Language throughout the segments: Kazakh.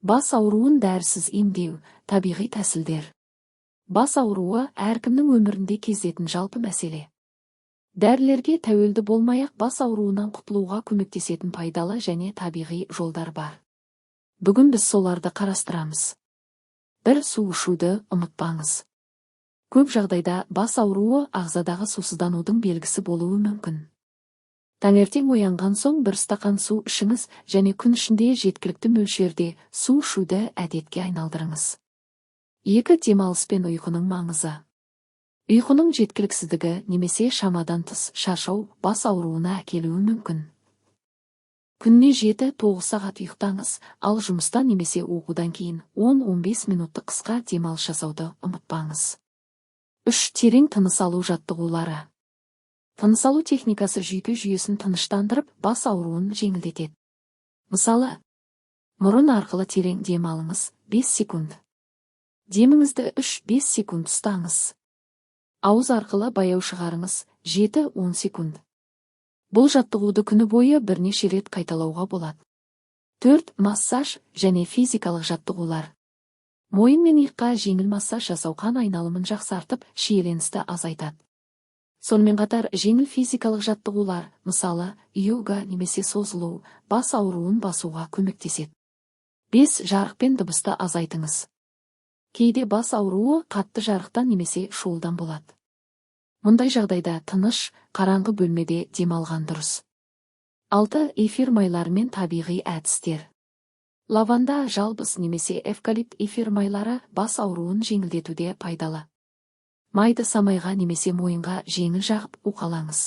Бас ауруын дәрісіз емдеу: табиғи тәсілдер. Бас ауруы – әркімнің өмірінде кездесетін жалпы мәселе. Дәрілерге тәуелді болмай-ақ бас ауруынан құтылуға көмектесетін пайдалы және табиғи жолдар бар. Бүгін біз соларды қарастырамыз. 1. Су ішуді ұмытпаңыз. Көп жағдайда бас ауруы ағзадағы сусызданудың белгісі болуы мүмкін. Таңертең оянған соң бір стақан су ішіңіз және күн ішінде жеткілікті мөлшерде су ішуді әдетке айналдырыңыз. 2. Демалыс пен ұйқының маңызы. Ұйқының жеткіліксіздігі немесе шамадан тыс шаршау бас ауруына әкелуі мүмкін. Күніне 7-9 сағат ұйықтаңыз, ал жұмыстан немесе оқудан кейін 10-15 минуттық қысқа демалыс жасауды ұмытпаңыз. 3. Терең тыныс алу жаттығулары. Тыныс алу техникасы жүйке жүйесін тыныштандырып, бас ауруын жеңілдетеді. Мысалы, мұрын арқылы терең дем алыңыз, 5 секунд. Деміңізді 3-5 секунд ұстаңыз. Ауыз арқылы баяу шығарыңыз, 7-10 секунд. Бұл жаттығуды күні бойы бірнеше рет қайталауға болады. 4. Массаж және физикалық жаттығулар. Мойын мен иыққа жеңіл массаж жасау қан айналымын жақсартып, шиеленісті азайтады. Сонымен қатар жеңіл физикалық жаттығулар, мысалы, йога немесе созылу, бас ауруын басуға көмектеседі. 5. Жарық пен дыбысты азайтыңыз. Кейде бас ауруы қатты жарықтан немесе шуылдан болады. Мұндай жағдайда тыныш, қараңғы бөлмеде демалған дұрыс. 6. Эфир майлары мен табиғи әдістер. Лаванда, жалбыз немесе эвкалипт эфир майлары бас ауруын жеңілдетуде пайдалы. Майды самайға немесе мойынға жеңіл жағып, уқалаңыз.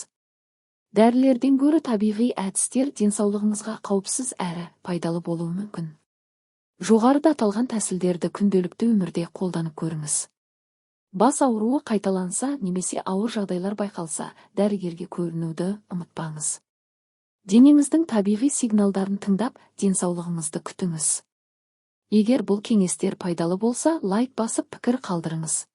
Дәрілерден гөрі табиғи әдістер денсаулығыңызға қауіпсіз әрі пайдалы болуы мүмкін. Жоғарыда аталған тәсілдерді күнделікті өмірде қолданып көріңіз. Бас ауруы қайталанса немесе ауыр жағдайлар байқалса, дәрігерге көрінуді ұмытпаңыз. Денеңіздің табиғи сигналдарын тыңдап, денсаулығыңызды күтіңіз. Егер бұл кеңестер пайдалы болса, лайк басып, пікір қалдырыңыз.